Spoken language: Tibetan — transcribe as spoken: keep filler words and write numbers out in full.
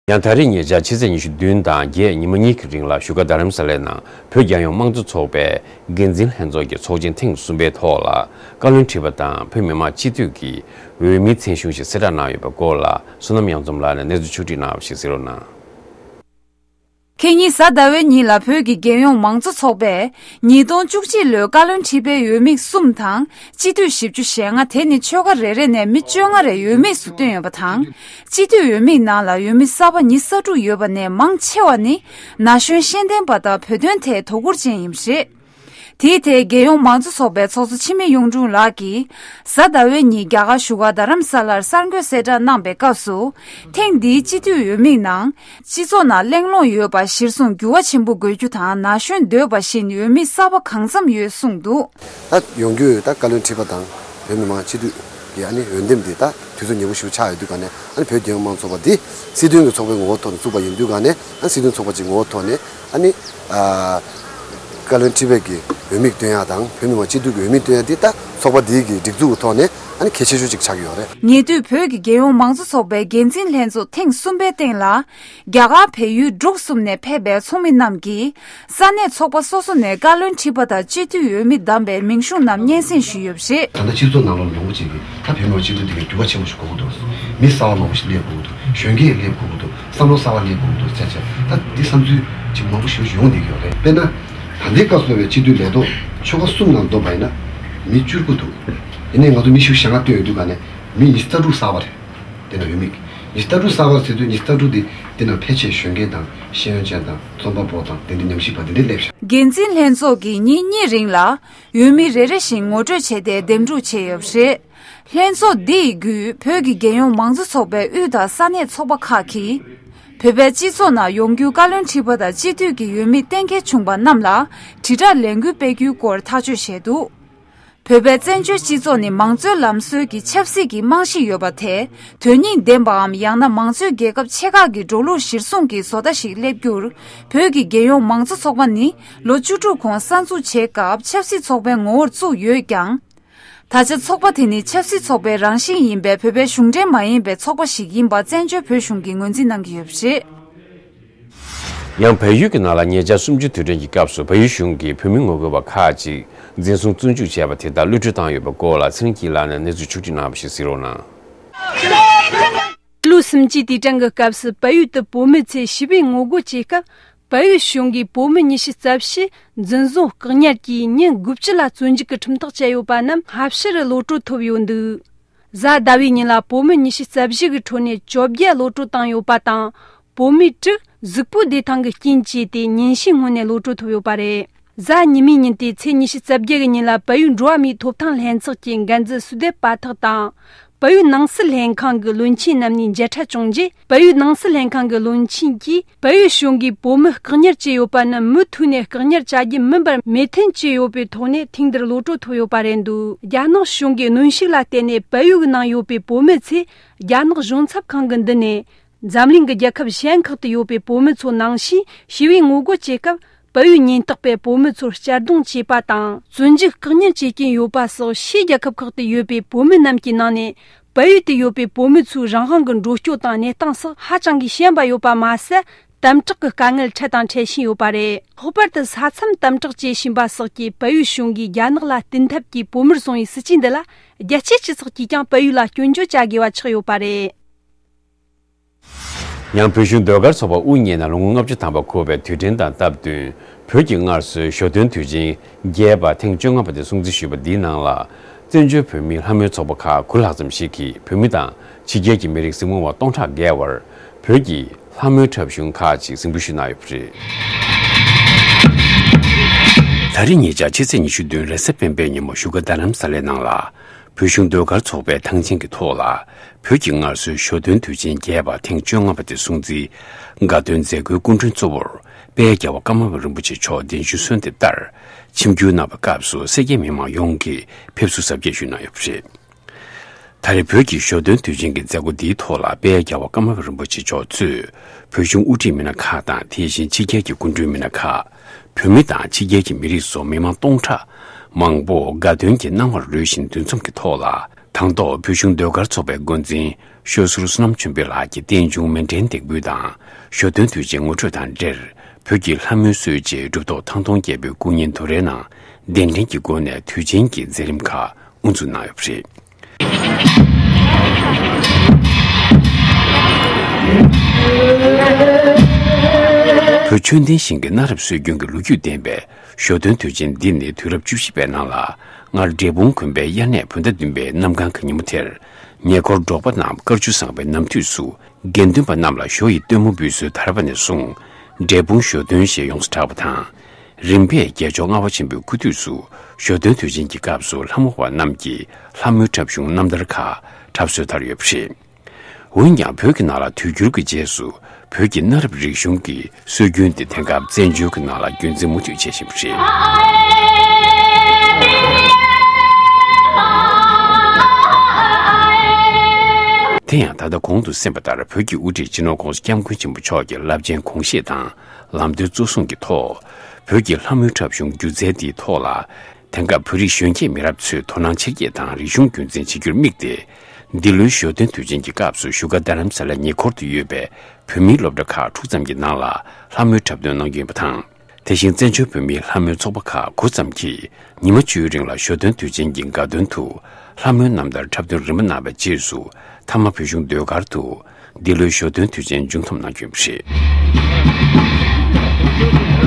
ཡང་ད་རེས་ཉེ་ཆར་ཕྱི་ཚེས་ཉི་ཤུ་བདུན་དང་བརྒྱད་ཉི་མ་གཉིས་ཀྱི་རིང་ལ་བཞུགས་སྒར་རྡ་རམ་ས་ལའི་ནང་བོད་རྒྱལ་ཡོངས་དམངས་གཙོ་ཚོགས་པའི་འགན་འཛིན་ལྷན་ཚོགས་ཀྱི་ཚོགས་ཆེན་ཐེངས་གསུམ་པའི་ཐོག་ལ་བཀའ་བློན་ཁྲི་པ་དང་བོད་མི་མང་སྤྱི་འཐུས་ཀྱི་འོས་མིའི་མཚན་གཞུང་ཞིག་གསལ་བསྒྲགས་གནང་ཡོད་པའི་སྐོར་ལ་བསོད་ནམས་གཡང་འཛོམས་ལགས་ནས་གནས་ཚུལ་ཕྱོགས་སྒྲིག་གནང་བ་ཞིག་གསན་རོགས་གནང་། ཁེ་ཉིན་གཟའ་ཟླ་བའི་ཉིན་ལ་བོད་ཀྱི་རྒྱལ་ཡོངས་མང་གཙོ་ཚོགས་པས་ཉིས་སྟོང་བཅུ་གཅིག་ལོའི་བཀའ་བློན་ཁྲི་པའི་འོས་མི་གསུམ་དང་སྤྱི་འཐུས་བཞི་བཅུ་ཞེ་ལྔ། དེ་ནི་ཆོལ་ཁ་རེ་རེ་ནས་མི་བཅོ་ལྔ་རེ་འོས་མི་སུ་བཏོན་ཡོད་པ་དང་། སྤྱི་འཐུས་འོས་མིའི་ནང་ལ་འོས་མི་གསར་པ་ཉི་ཤུ་རྩ་དྲུག་ཡོད་པ་ནས་མང་ཆེ་བ་ནི་ན་གཞོན་ཤེས་ལྡན་པ་དང་བོད་དོན་ཐད་དོ་ཁུར་ཅན་ཡིན་པ་རེད། དེའི་ཐད་རྒྱལ་ཡོངས་མང་གཙོ་ཚོགས་པའི་ཚོགས་གཙོ་འཆི་མེད་གཡུང་དྲུང་ལགས་ཀྱིས་གཟའ་ཟླ་བའི་ཉིན་རྒྱ་གར་བཞུགས་སྒར་རྡ་རམ་ས་ལར་གསར་འགོད་གསལ་བསྒྲགས་གནང་པའི་སྐབས་སུ། ཐེངས་འདིའི་སྤྱི་འཐུས་འོས་མིའི་ནང་སྤྱི་ཚོགས་ནང་གླེང་སློང་ཡོད་པ་གཞིར་བཟུང་འགྱུར་བ་ཆེན་པོ་དགོས་རྒྱུ་དང་ན་གཞོན་འདོད་པ་བཞིན་འོས་མི་གསར་པ་གང་འཚམ་ཡོད་གསུངས་འདུག། ད་ཡོང་རྒྱུ་ད་བཀའ་བློན་ཁྲི་པ་དང་བོད་མི་མང་སྤྱི་འཐུས་ཀྱི་ཨ་ནི་འོས་འདེམས་འདི་ད་དུས་ཚོད་ཉེ་པོ་ཞིག་ཆགས་ཡོད་དུས་ག་ནས་ཨ་ནི་བོད་རྒྱལ་ཡོངས་མང་གཙོ་ཚོགས་པ་འདི་སྲིད་དོན་གྱི་ཚོགས་པའི་ངོ་བོ་ཐོག་ནས་བཙུགས་པ་ཡིན་དུས་ག་ནས་ཨ་ནི་སྲིད་དོན་ཚོགས་པ་ཅིག་ངོ་བོ་ཐོག་ནས་ཨ་ནི་ཨ་བཀའ་བློན་ཁྲི་པའི་གི་འོས་མི་བཏོན་ཡ་དང་བོད་མི་མང་སྤྱི་འཐུས་ཀྱི་འོས་མི་བཏོན་ཡ་འདི་ད་ཚོགས་པ་འདིའི་གི་སྒྲིག་འཛུགས་ཀྱི་ཐོག་ནས་ཨ་ནི་གལ་ཆེ་ཤོས་ཅིག་ཆགས་ཀྱི་ཡོད་རེད། ཉེ་དུས་བོད་ཀྱི་རྒྱལ་ཡོངས་མང་གཙོ་ཚོགས་པའི་འགན་འཛིན་ལྷན་ཚོགས་ཐེངས་གསུམ་པའི་སྟེང་ལ། རྒྱ་གར་བལ་ཡུལ་འབྲུག་གསུམ་ནས་ཕེབས་པའི་ཚོགས་མི་རྣམས་ཀྱིས་ས་གནས་ཚོགས་པ་སོ་སོ་ནས་བཀའ་བློན་ཁྲི་པ་དང་སྤྱི་འཐུས་འོས་མི་བདམས་པའི་མིང་གཞུང་རྣམས་སྙན་སེང་ཞུས་ཡོད་པ་རེད། ད་ལྟ་སྤྱི་ཚོགས་ནང་ལོགས་མང་པོ་ཅིག་གིས་ད་བོད་མི་མང་སྤྱི་འཐུས་དེ་གའི་འགྱུར་བ་ཆེན་པོ་ཞིག་དགོས་ཀྱི་འདུག། མི་གསར་བ་མང་པོ་ཞིག་སླེབས་དགོས་ཀྱི་འདུག། གཞོན་སྐྱེས་སླེབས་དགོས་ཀྱི་འདུག། བསམ་བློ་གསར་བ་སླེབས་དགོས་ཀྱི་འདུག་ཟེར་བྱས་ད་འདི་བསམ་ཚུལ་ཅིག་མང་པོ་ཞིག་ཡོང་བསྡད་ཀྱི་ཡོད་རེད། དཔེར་ན་ད་ལྟའི་སྐབས་སུ་བའི་སྤྱི་འཐུས་ལས་ཐོག་ཆོལ་ཁ་གསུམ་ནང་བསྡོམས་པ་ཡིན་ན་མི་བཅུ་དགུ་འདུག། ཡིན་ནའི་ང་ཚོ་མི་ཞེ་ལྔ་བཏོན་ཡོད་དུས་ག་ནས་མི་ཉི་ཤུ་རྩ་དྲུག་གསར་བ་རེད། དེ་ན་ཡོད་མིག་ཉི་ཤུ་རྩ་དྲུག་གསར་བ་ཟེར་དུས་ཉི་ཤུ་རྩ་དྲུག་དེ་དེ་ན་ཕལ་ཆེར་གཞོན་སྐྱེས་དང་ཤེས་ཡོན་ཅན་དང་རྩོམ་པ་པོ་དང་དེ་འདྲའི་ཉམས་ཞིབ་པ་དེ་འདྲའི་སླེབས་ཤག། འགན་འཛིན་ལྷན་ཚོགས་ཀྱིས་ཉིན་གཉིས་རིང་ལ་འོས་མི་རེ་རེ་བཞིན་ངོ་སྤྲོད་བྱས་ཏེ་འདེམས་སྒྲུག་བྱས་ཡོད་པ་རེད། ལྷན་ཚོགས་འདི་ཡི་བརྒྱུད་བོད་ཀྱི་རྒྱལ་ཡོངས་མང་གཙོ་ཚོགས་པའི་དབུས་དང་ས་གནས་ཚོགས་པ་ཁག་གིས་བོད་པའི་སྤྱི་ཚོགས་ནང་ཡོང་རྒྱུའི་བཀའ་བློན་ཁྲི་པ་དང་སྤྱི་འཐུས་ཀྱི་འོས་མི་གཏན་འཁེལ་བྱུང་པ་རྣམས་ལ་དྲིལ་བསྒྲགས་ལས་འགུལ་སྤེལ་རྒྱུའི་སྐོར་ཐག་གཅོད་བྱས་འདུག། བོད་པའི་བཙན་བྱོལ་སྤྱི་ཚོགས་ནི་མང་གཙོའི་ལམ་སྲོལ་གྱི་ཆབ་སྲིད་ཀྱི་རྨང་གཞི་ཡོད་པ་དེ་དོན་སྙིང་ལྡན་པའམ་ཡང་ན་མང་གཙོའི་རྒྱལ་ཁབ་ཆེ་ཁག་གི་འགྲོ་ལུགས་གཞིར་བཟུང་གི་བཟོ་ལྟ་ཞིག་སླེབས་རྒྱུར་བོད་ཀྱི་རྒྱལ་ཡོངས་མང་གཙོ་ཚོགས་པ་ནི་ལོ་བཅུ་དྲུག་གོང་གསར་འཛུགས་བྱེད་སྐབས་ཆབ་སྲིད་ཚོགས་པའི་ངོ་བོར་བཙུགས་ཡོད་ཀྱང་། ད་ཆ་ཚོགས་པ་དེ་ནི་ཆབ་སྲིད་ཚོགས་པའི་རང་བཞིན་ཡིན་པའི་བོད་པའི་གཞུང་འབྲེལ་མ་ཡིན་པའི་ཚོགས་པ་ཞིག་ཡིན་པ་བཙན་བྱོལ་བོད་གཞུང་གིས་ངོས་འཛིན་གནང་གི་ཡོད་པ་རེད། ཡང་བལ་ཡུལ་གྱི་ནང་ལ་ཉེ་ཆར་གསུམ་བཅུའི་དུས་དྲན་གྱི་སྐབས་སུ་བལ་ཡུལ་གཞུང་གིས་བོད་མི་ངོ་རྒོལ་བ་ཁག་ཅིག་འཛིན་བཟུང་བཙོན་འཇུག་བྱས་པ་དེ་དག་གློད་གྲོལ་བཏང་ཡོད་པའི་སྐོར་ལ་ཚེ་རིང་སྐྱིད་ལགས་ནས་གནས་ཚུལ་ཕྱོགས་སྒྲིག་གནང་བ་ཞིག་གཟིགས་རོགས་གནང་། ཕྱི་ལོ་གསུམ་བཅུའི་དུས་དྲན་གྱི་སྐབས་སུ་བལ་ཡུལ་དུ་བོད་མི་ཚོས་ཞི་བའི་ངོ་རྒོལ་བྱེད་སྐབས་བལ་ཡུལ་གཞུང་གིས་བོད་མི་ཉི་ཤུ་རྩ་བཞི་འཛིན་བཟུང་བཀག་ཉར་གྱིས་ཉིན་དགུ་བཅུ་ལ་བཙོན་འཇུག་གི་ཁྲིམས་ཐག་བཅད་ཡོད་པ་རྣམས་སྔ་ཕྱིར་གློད་གྲོལ་ཐོབ་ཡོད་འདུག། གཟའ་ཟླ་བའི་ཉིན་ལ་བོད་མི་ཉི་ཤུ་རྩ་བཞི་གི་ཁྲོད་ནས་བཅོ་བརྒྱད་གློད་གྲོལ་བཏང་ཡོད་པ་དང་། བོད་མི་དྲུག་གཟུགས་པོའི་བདེ་ཐང་གི་རྐྱེན་བྱས་ཏེ་ཉིན་ཤས་སྔོན་ནས་གློད་གྲོལ་ཐོབ་ཡོད་པ་རེད། གཟའ་ཉི་མའི་ཉིན་ཏེ་ཚེས་ཉི་ཤུ་རྩ་བརྒྱད་གི་ཉིན་ལ་བལ་ཡུལ་འགྲོ་བ་མིའི་ཐོབ་ཐང་ལྷན་ཚོགས་ཀྱི་འགན་འཛིན་སུ་དེབ་པ་ཐག་དང་། བལ་ཡུལ་ནང་སྲིད་ལྷན་ཁང་གི་བློན་ཆེན་རྣམ་གཉིས་མཇལ་འཕྲད་བྱུང་རྗེས། བལ་ཡུལ་ནང་སྲིད་ལྷན་ཁང་གི་བློན་ཆེན་གྱིས་བལ་ཡུལ་གཞུང་གིས་བོད་མི་བཀག་ཉར་བྱས་ཡོད་པ་ནི་མུ་མཐུད་ནས་བཀག་ཉར་བྱ་རྒྱུ་མིན་པར་མོས་མཐུན་བྱས་ཡོད་པའི་ཐོག་ནས་ཐེངས་འདིར་གློད་གྲོལ་ཐོབ་ཡོད་པ་རེད་འདུག། རྒྱ་ནག་གཞུང་གིས་གནོན་ཤུགས་ལ་བརྟེན་ནས་བལ་ཡུལ་གྱི་ནང་ཡོད་པའི་བོད་མི་ཚོས་རྒྱ་ནག་གཞུང་ཚབ་ཁང་གི་མདུན་ནས། འཛམ་གླིང་གི་རྒྱལ་ཁབ་གཞན་ཁག་ཏུ་ཡོད་པའི་བོད་མི་ཚོ་ནང་བཞིན་ཞི་བའི་ངོ་རྒོལ་བྱེད་སྐབས་བལ་ཡུལ་ཉེན་རྟོག་པས་བོད་མི་ཚོར་གཅར་རྡུང་བྱས་པ་དང་བཙོན་འཇུག་བཀག་ཉར་བྱེད་ཀྱིན་ཡོད་པ་སོགས་ཕྱིའི་རྒྱལ་ཁབ་ཁག་ཏུ་ཡོད་པའི་བོད་མི་རྣམས་ཀྱི་ནང་ནས་བལ་ཡུལ་དུ་ཡོད་པའི་བོད་མི་ཚོའི་རང་དབང་གི་འགྲོ་སྐྱོད་དང་གནས་སྟངས་སོགས་ཧ་ཅང་གི་ཞན་པ་ཡོད་པ་མ་ཟད། དམ་དྲག་གི་དཀའ་ངལ་འཕྲད་དང་འཕྲད་བཞིན་ཡོད་པ་རེད། ལྷག་པར་དུ་ས་མཚམས་དམ་དྲག་བྱེད་བཞིན་པ་སོགས་ཀྱིས་བལ་ཡུལ་གཞུང་གིས་རྒྱ་ནག་ལ་བརྟེན་ཐབས་ཀྱིས་བོད་མིར་བཟུང་བའི་སྲིད་ཇུས་འདི་ལ་རྒྱལ་སྤྱིའི་སྤྱི་ཚོགས་ཀྱིས་ཀྱང་བལ་ཡུལ་ལ་སྐྱོན་བརྗོད་བྱ་དགོས་པ་ཆགས་ཡོད་པ་རེད། ཡང་བོད་གཞུང་ཟློས་གར་ཚོགས་པ་དབུ་བརྙེས་ནས་ལོ་ངོ་ལྔ་བཅུ་ཐམ་པ་འཁོར་བའི་དུས་དྲན་དང་སྟབས་བསྟུན་བོད་ཀྱི་སྔར་སྲོལ་ཞོ་སྟོན་དུས་ཆེན་བརྒྱད་པ་ཐེངས་བཅོ་ལྔ་པ་དེ་སྲུང་བརྩི་ཞུས་པ་འདིའི་ནང་ལ་བཙན་བྱོལ་བོད་མིའི་ལྷ་མོའི་ཚོགས་པ་ཁག་དགུ་ལྷག་ཙམ་ཞིག་གིས་བོད་མི་དང་ཕྱི་རྒྱལ་གྱི་མི་རིགས་གཟིགས་མོ་བ་སྟོང་ཕྲག་བརྒལ་བར་བོད་ཀྱི་ལྷ་མོའི་འཁྲབ་གཞུང་ཁག་ཅིག་གཟིགས་འབུལ་ཞུས་གནང་ཡོད་པ་རེད། ད་རེས་ཉེ་ཆར་ཕྱི་ཚེས་ཉི་ཤུ་བདུན་རེས་གཟའ་སྤེན་པའི་ཉིན་མོ་བཞུགས་སྒར་རྡ་རམ་ས་ལའི་ནང་ལ། བོད་གཞུང་ཟློས་གར་ཚོགས་པའི་ཐང་ཆེན་གྱི་ཐོག་ལ། བོད་ཀྱི་སྔར་སྲོལ་ཞོ་སྟོན་དུས་ཆེན་བརྒྱད་པ་ཐེངས་བཅོ་ལྔ་པ་དེ་སྲུང་བརྩིའི་དགའ་སྟོན་མཛད་སྒོའི་སྐུ་མགྲོན་གཙོ་བོར་དཔལ་རྒྱལ་བ་ཀརྨ་པ་རིན་པོ་ཆེ་མཆོག་གདན་ཞུ་གསོལ་འདེབས་ལྟར་ཆིབས་བསྒྱུར་གནང་བའི་སྐབས་སུ་སེར་སྐྱའི་མི་མང་ཡོངས་ཀྱིས་ཕེབས་བསུ་གཟབ་རྒྱས་ཞུས་གནང་ཡོད་པ་རེད། ད་རེས་བོད་ཀྱི་ཞོ་སྟོན་དུས་ཆེན་གྱི་མཛད་སྒོ་འདིའི་ཐོག་ལ་དཔལ་རྒྱལ་བ་ཀརྨ་པ་རིན་པོ་ཆེ་མཆོག་གཙོས་བོད་གཞུང་དབུ་ཁྲིད་མི་སྣ་ཁག་དང་དེ་བཞིན་ཕྱི་རྒྱལ་གྱི་སྐུ་མགྲོན་མི་སྣ་ཁག་བོད་མི་དང་ཕྱི་རྒྱལ་གྱི་མི་རིགས་སོགས་མི་མང་སྟོང་ཕྲག་མང་པོ་དགའ་སྟོན་གྱི་སྣང་བ་རོལ་བཞིན་འདུ་འཛོམས་ཀྱི་ཐོག་ལ་ དང་ཐོག་བོད་གཞུང་ཟློས་གར་ཚོགས་པའི་འགོ་འཛིན་ཤོད་ཟུར་བསོད་ནམས་ཆོས་འཕེལ་ལགས་ཀྱིས་རྟེན་འབྱུང་མཎྜལ་འདེགས་འབུལ་དང་། ཞོ་སྟོན་དུས་ཆེན་ངོ་སྤྲོད་དང་འབྲེལ། བོད་ཀྱི་ལྷ་མོའི་སྲོལ་ཆེད་གྲུབ་ཐོབ་ཐང་སྟོང་རྒྱལ་པོའི་སྐུ་བརྙན་དུ་རེ་ནང་གདན་འདྲེན་གྱི་སྒོ་ནས་དུས་ཆེན་གྱི་མཛད་རིམ་ཁག་དབུ་འཛུགས་གནང་ཡོད་པ་རེད། བོད་ཆོས་ལྡན་ཞིང་གི་གནའ་རབས་སྲོལ་རྒྱུན་གྱི་ལོ་རྒྱུས་ལྡན་པའི་ཞོ་སྟོན་དུས་ཆེན་འདི་ནི་དུས་རབས་བཅུ་བཞི་པའི་ནང་ལ་སྔར་འབྲས་སྤུངས་དགོན་པའི་དབྱར་གནས་བོད་ཟླ་བདུན་པའི་གནམ་གང་གི་ཉིན་མོ་དེར་ཉེ་འཁོར་འབྲོག་པ་རྣམས་དཀར་ཆུ་བཟང་བའི་ནམ་དུས་སུ་དགེ་འདུན་པ་རྣམས་ལ་ཞོ་ཡི་སྟོན་མོ་འབུལ་སྲོལ་དར་བ་ནས་བཟུང་འབྲས་སྤུངས་ཞོ་སྟོན་ཞེས་ཡོངས་སུ་གྲགས་པ་དང་། རིམ་པས་རྒྱལ་མཆོག་ལྔ་པ་ཆེན་པོའི་སྐུ་དུས་སུ་ཞོ་སྟོན་དུས་ཆེན་གྱི་སྐབས་སུ་ལྷ་མོ་བ་རྣམས་ཀྱིས་ལྷ་མོའི་འཁྲབ་གཞུང་རྣམ་ཐར་ཁག་འཁྲབ་སྲོལ་དར་ཡོད་པ་རེད། འོན་ཀྱང་བོད་ཀྱི་ནང་ལ་དུས་འགྱུར་གྱི་རྗེས་སུ་བོད་ཀྱི་གནའ་རབས་རིག་གཞུང་གི་སྲོལ་རྒྱུན་དེ་དེང་སྐབས་བཙན་བྱོལ་གྱི་ནང་ལ་རྒྱུན་འཛིན་མུ་མཐུད་བྱེད་བཞིན་པ་རེད། དེ་ཡང་ད་ལྟ་གོང་དུ་གསན་པ་ལྟར་བོད་ཀྱི་དབུ་ཁྲིད་སྤྱི་ནོར་༸གོང་ས་༸སྐྱབས་མགོན་ཆེན་པོ་མཆོག་གི་རླབས་ཆེན་དགོངས་བཞེད་དང་ལམ་སྟོན་གཙོ་བཟུང་གི་ཐོག་བོད་ཀྱི་ལྷ་མོའི་འཁྲབ་གཞུང་སྒྱུ་རྩལ་འདིའི་ཐོག་ལ། དེང་སྐབས་བོད་རིགས་གཞོན་སྐྱེས་མི་རབས་ཚོས་དོ་སྣང་ཆེར་སྐྱེད་དང་རིག་གཞུང་རྒྱུན་འཛིན་བྱེད་རྒྱུར་དམིགས་ཏེ། འདི་ལོའི་ཞོ་སྟོན་དུས་ཆེན་གྱི་སྐབས་སུ་བཞུགས་སྒར་རྡ་རམ་ས་ལའི་ཉེ་འཁོར་དུ་ཡོད་པའི་བོད་མིའི་སློབ་གྲྭ་ཁག་དྲུག་ཙམ་གྱི་ནང་ལ་ལྷ་མོའི་འཁྲབ་སྟོན་གནང་རྒྱུ་ཡིན་པ་དང་། དེ་བཞིན་བཙན་བྱོལ་བོད་མིའི་ལྷ་མོའི་ཚོགས་པ་ཁག་དགུ་ཙམ་གྱིས་ཉི་མ་བཅུའི་རིང་ལ་ཞོ་སྟོན་དུས་ཆེན་གྱི་དགའ་སྟོན་དུ་ལྷ་མོའི་རྣམ་ཐར་འཁྲབ་སྟོན་རིམ་པ་གནང་བའི་རྗེས་སུ་མཐའ་མ་བོད་གཞུང་ཟློས་གར་དུ་འདི་ལོའི་ཞོ་སྟོན་དུས་ཆེན་མཇུག་བསྡོམས་གནང་རྒྱུ་ཡིན་པ་རེད།